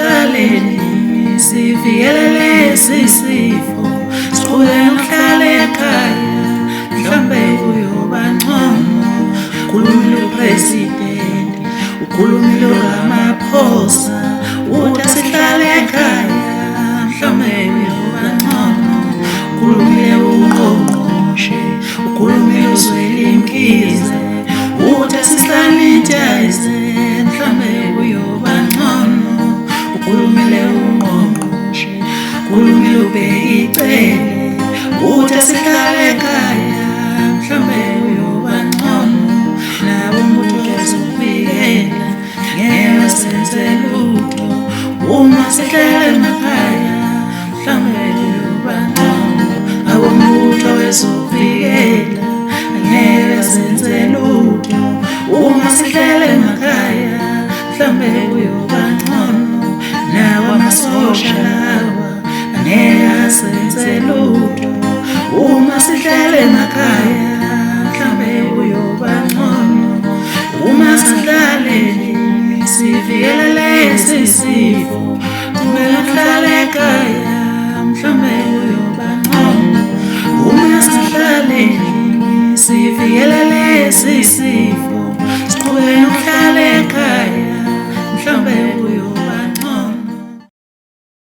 Asihlale endlini sivikele lesi sifo, siqhubeke nokuhlala ekhaya, mhlawumbe kuyoba ngcono. Ukhulumile uPresident, ukhulumile uRamaphosa, uthi asihlale ekhaya, mhlawumbe kuyoba ngcono. Ukhulumile ungqongqoshe, ukhulumile uZweli Mkhize, uthi asisanitize, mhlawumbe kuyoba ngcono. Ukhulumile ungqongqoshe, ukhulumile uBheki Cele, uthi asihlale ekhaya, mhlawumbe